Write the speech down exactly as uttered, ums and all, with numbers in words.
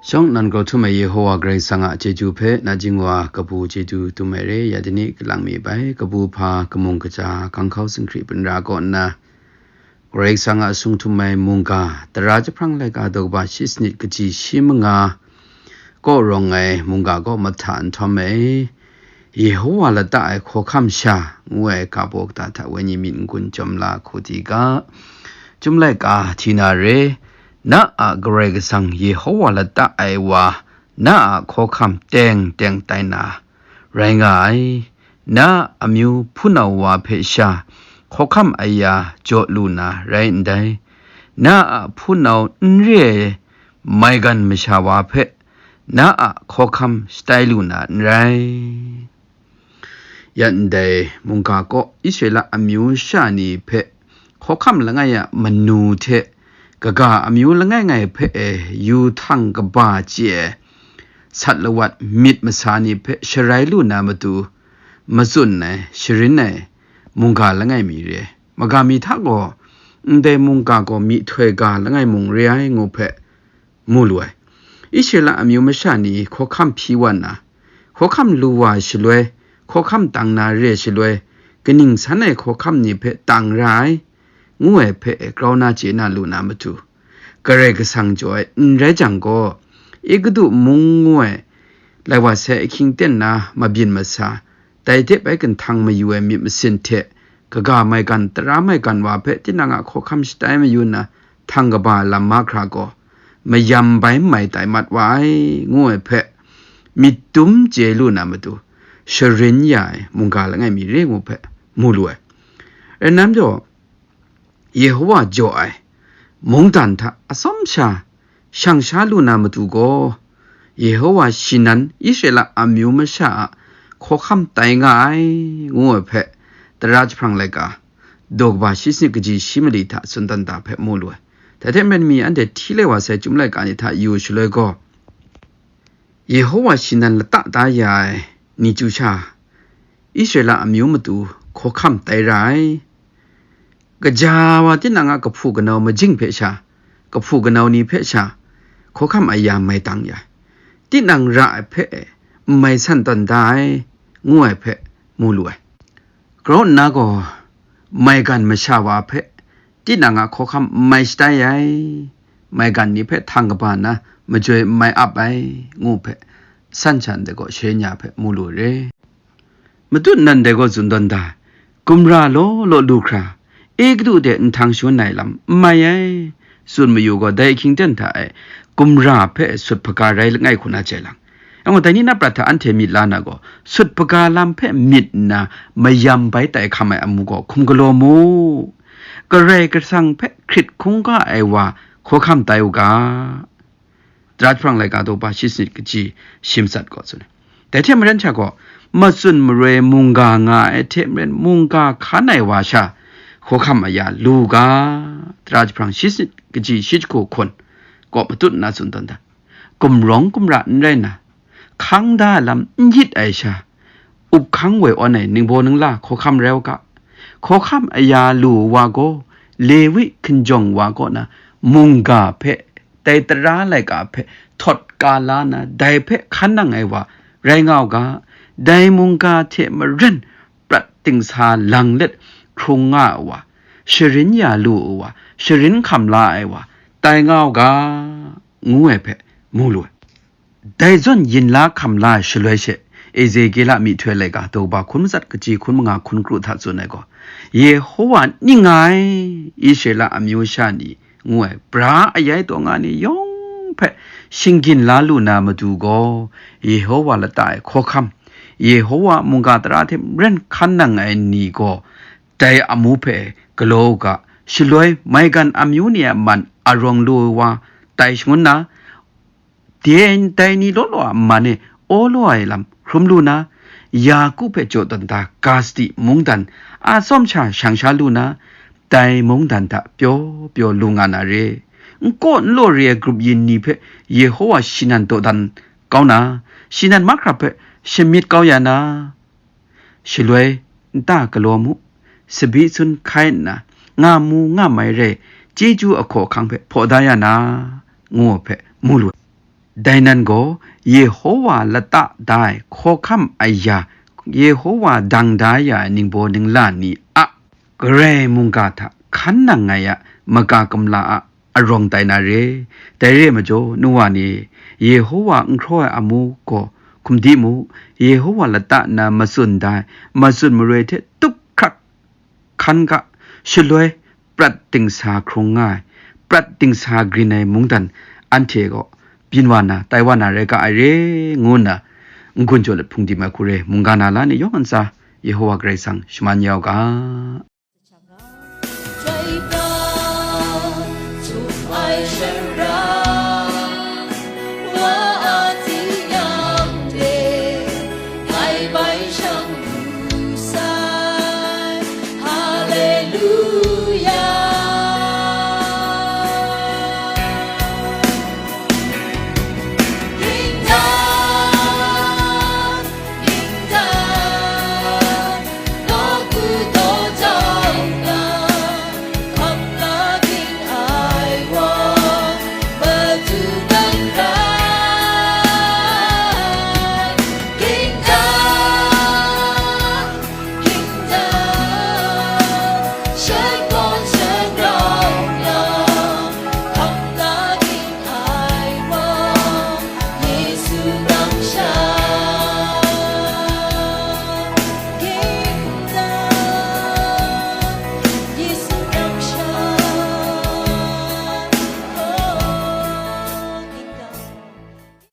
Shawng nnan grau htum ai Yehowa Karai Kasang a chyeju hpe, na jing wa kabu chyeju dum ai re, ya dini kalang mi bai, kabu hpa, kamung kaja, kanghkau singhkri, pinra kaw nna, Karai Kasang a sung htum ai mungga, tara jahprang laika daw kaba shi sanit kaji shi manga kaw rawng ai mungga kaw mahta nhtawm ai, Yehowa lata ai hkawhkam sha ngu ai ga baw kata hta wenyi myit n-gun chyawm la hku di ga. Chyum laika hti na re, na a Karai Kasang Yehowa lata ai wa, na a hkawhkam teng teng tai na rai nga ai. Na amyu hpunau wa hpe sha hkawhkam aya jaw lu na rai ndai. Na a hpunau n re ai maigan masha wa hpe na a hkawhkam shatai lu na n rai. Ya ndai mungga kaw Israela amyu sha ni hpe hkawhkam langai a manu hte kaga amyu langai ngai hpe e yu htang kaba chye ai sat lawat myit masa ni hpe sharai lu na matu matsun ai, sharin ai mungga langai mi re ai. Maga mi hta gaw, ndai mungga gaw myihtoi ga langai mung re ai ngu hpe mu lu ai. Israela amyu masha ni hkawhkam hpyi wa nna, hkawhkam lu wa shaloi, hkawhkam tang na re shaloi, kaning san ai hkawhkam ni hpe tang ra ai, ngu ai hpe grau na chye na lu na matu, Karai Kasang jaw ai n rai jang gaw, Egutu mung ngu ai lai wa sai ahkying ten na mabyin masa, dai de bai ginhtang mayu ai myit masin hte, kaga maigan tara maigan wa hpe tinang a hkawhkam shatai mayu nna, htang kaba lam mahkra gaw, mayam bai mai tai mat wa ai, ngu ai hpe, myit dum chye lu na matu, sharin ya ai mungga langai mi re ngu hpe mu lu ai. Rai nna majaw, Yehowa jaw ai mungdan hta atsawm sha shang sha lu na matu gaw, Yehowa shi nan Israela amyu masha a hkawhkam tai nga ai, ngu ai hpe, tara jahprang laika, daw kaba shi sanit kaji shi mali hta tsun dan da hpe mu lu ai. Dai hte maren mi anhte hti lai wa sai chyum laika ni hta yu shaloi gaw, Yehowa shi nan lata da ya ai ni chyu sha, Israela amyu matu hkawhkam tai ra ai. Kaja wa tinang a kahpu kanau majing hpe sha, kahpu kanau ni hpe sha, hkawhkam aya mai tang ya, tinang ra ai hpe n mai san tawn da ai, ngu ai hpe mu lu ai. Grau nna gaw, maigan masha wa hpe tinang a hkawhkam n mai shatai ai, maigan ni hpe htang kaba na majoi n mai ap ai, ngu hpe, san shan de gaw sharin ya hpe mu lu re. Matut nan dai gaw tsun tawn da, gumra law law lu hkra, Egutu de nhtang shangun ai lam n mai ai, tsun mayu gaw, dai ahkying ten hta e gumra hpe sut hpaga rai langai hku na jai lang. Anhte dai ni na prat hta anhte myit la na gaw, sut hpaga lam hpe myit nna mayam bai tai hkam ai amu gaw hkum galaw mu. Karai Kasang hpe hkrit hkungga ai wa hkawhkam tai u ga. Tara jahprang laika daw kaba shi sanit kaji shi matsat gaw tsun ai. Dai hte maren sha gaw, matsun maroi mungga nga ai hte maren mungga hkan ai wa sha, hkawhkam aya lu u ga. Tara jahprang shi sanit kaji shi jahku hkun gaw matut nna tsun tawn da. Gumrawng gumra n rai nna, hkang da ai lam n yit ai sha, up hkang woi awn ai ningbaw ningla hkawhkam rai u ga. Hkawhkam aya lu wa gaw, Lewi hkinjawng wa kaw na mungga hpe, dai tara laika hpe htawt ka la na, dai hpe hkan nang ai wa rai nga u ga. Dai mungga hte maren prat dingsa lang let hkrung nga ai wa, sharin ya lu ai wa, sharin hkam la ai wa, tai nga u ga, ngu ai hpe mu lu ai. Dai zawn yin la hkam la ai shaloi she, Ezekiela myihtoi laika daw kaba hkun matsat kaji hkun manga hkun kru hta tsun ai gaw, Yehowa ning nga ai, Israela amyu sha ni, ngu ai, bra ayai taw nga ni yawng hpe shinggyin la lu na matu gaw, Yehowa lata ai hkawhkam, Yehowa mungga tara hte maren hkan nang ai ni gaw, dai amu hpe galaw u ga. Shaloi maigan amyu ni a man arawng lu ai wa tai shangun na, dai ni law law a man e aw law ai lam hkrum lu na, Yaku hpe jaw tawn da ga sadi mungdan a tsawm sha shang sha lu na, dai mungdan hta pyaw pyaw lu nga na re. N kaw n law re ai grup yin ni hpe Yehowa shi nan dawdan kau na, shi nan mahkra hpe shamyit kau ya na, shaloi nta galaw mu, sabi sun hkai nna, nga mu nga mai rai, chyeju ahkaw ahkang hpe hpaw da ya na, ngu ai hpe mu lu ai. Dai nan gaw Yehowa lata da ai hkawhkam aya, Yehowa dang da ya ai ningbaw ningla ni a Karai mungga hta hkan nang ai a maga kamla a arawng tai na re. Dai re ai majaw, nu wa ni, Yehowa n hkraw ai amu gaw hkum di mu, Yehowa lata na matsun da ai, matsun maroi hte tup hkrak hkan ga, shaloi prat dingsa hkrung nga ai, prat dingsa grin ai mungdan anhte gaw byin wa na, tai wa na rai ga ai re, ngu nna n-gun jaw let hpung di mai hku re, mungga na la ni yawng ntsa, Yehowa Karai Kasang shaman ya u ga.